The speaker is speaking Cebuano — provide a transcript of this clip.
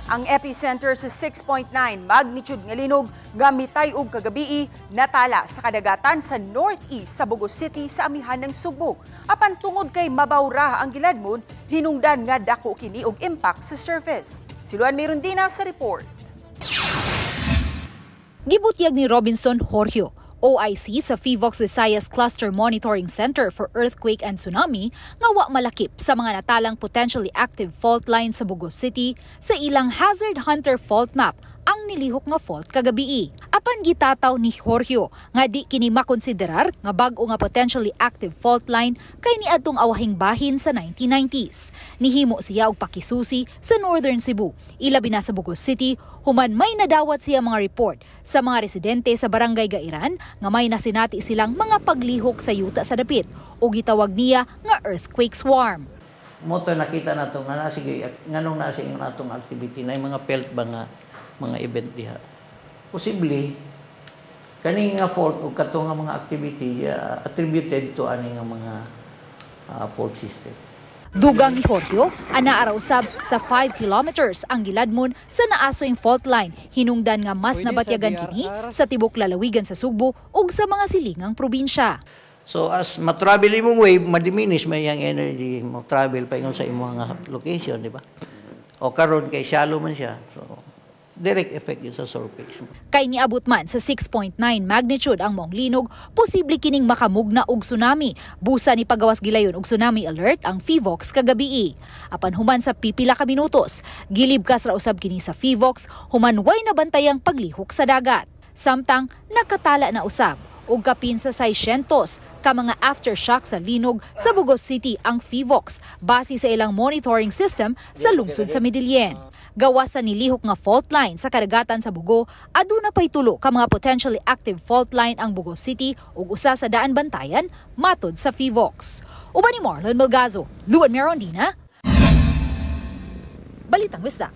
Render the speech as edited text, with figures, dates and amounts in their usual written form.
Ang epicenter sa 6.9 magnitude nga linog nga mitay-og kagabii natala sa kadagatan sa northeast sa Bogo City sa amihan ng Sugbo. Apan tungod kay mabawra ang giladmon, hinungdan nga dako kini og impact sa surface. Si Luan Mirundina sa report. Gibutyag ni Robinson Jorgio, OIC sa PHIVOLCS Visayas Cluster Monitoring Center for Earthquake and Tsunami, nga wa malakip sa mga natalang potentially active fault line sa Bogo City sa ilang Hazard Hunter fault map ang nilihok nga fault kagabii. Apan gitataw ni Jorgio nga di kini makonsiderar nga bag-o nga potentially active fault line kay niadtong awahing bahin sa 1990s. Nihimo siya og pakisusi sa Northern Cebu, ilabi na sa Bogo City, human may nadawat siya mga report sa mga residente sa Barangay Gairan nga may nasinati silang mga paglihok sa yuta sa dapit o gitawag niya nga earthquake swarm. Mao to nakita nato nga na sige nganong naa sa natong activity na yung mga felt ba nga mga event diha. Posible kani nga fault o kato nga mga activity attributed to ani nga mga fault system. Dugang ni Jorgio, anaa ra usab sa 5 kilometers ang giladmon sa naasoyng fault line. Hinungdan nga mas nabatyagan kini sa tibok lalawigan sa Sugbo ug sa mga silingang probinsya. So as ma-travel imong wave, ma-diminish may iyang energy, mo travel pa ingon sa imong nga location, di ba? O karon kay shallow man siya. So direct effect yun sa surface. Kay niabot man sa 6.9 magnitude ang maong linog, posible kining makamugna og tsunami. Busa nipagawas gilayon og tsunami alert ang PHIVOLCS kagabii. Apan human sa pipila ka minutos, gilibkas ra usab kini sa PHIVOLCS human way nabantayang paglihok sa dagat. Samtang nakatala na usab og kapin sa 600 ka mga aftershock sa linog sa Bogo City ang PHIVOLCS base sa ilang monitoring system sa lungsod sa Medellin. Gawas sa nilihok nga fault line sa kadagatan sa Bogo, aduna pay tulo ka mga potentially active fault line ang Bogo City ug usa sa daan bantayan matod sa PHIVOLCS. Uban ni Marlon Melgazo, Luan Merondina, Balitang Bisdak.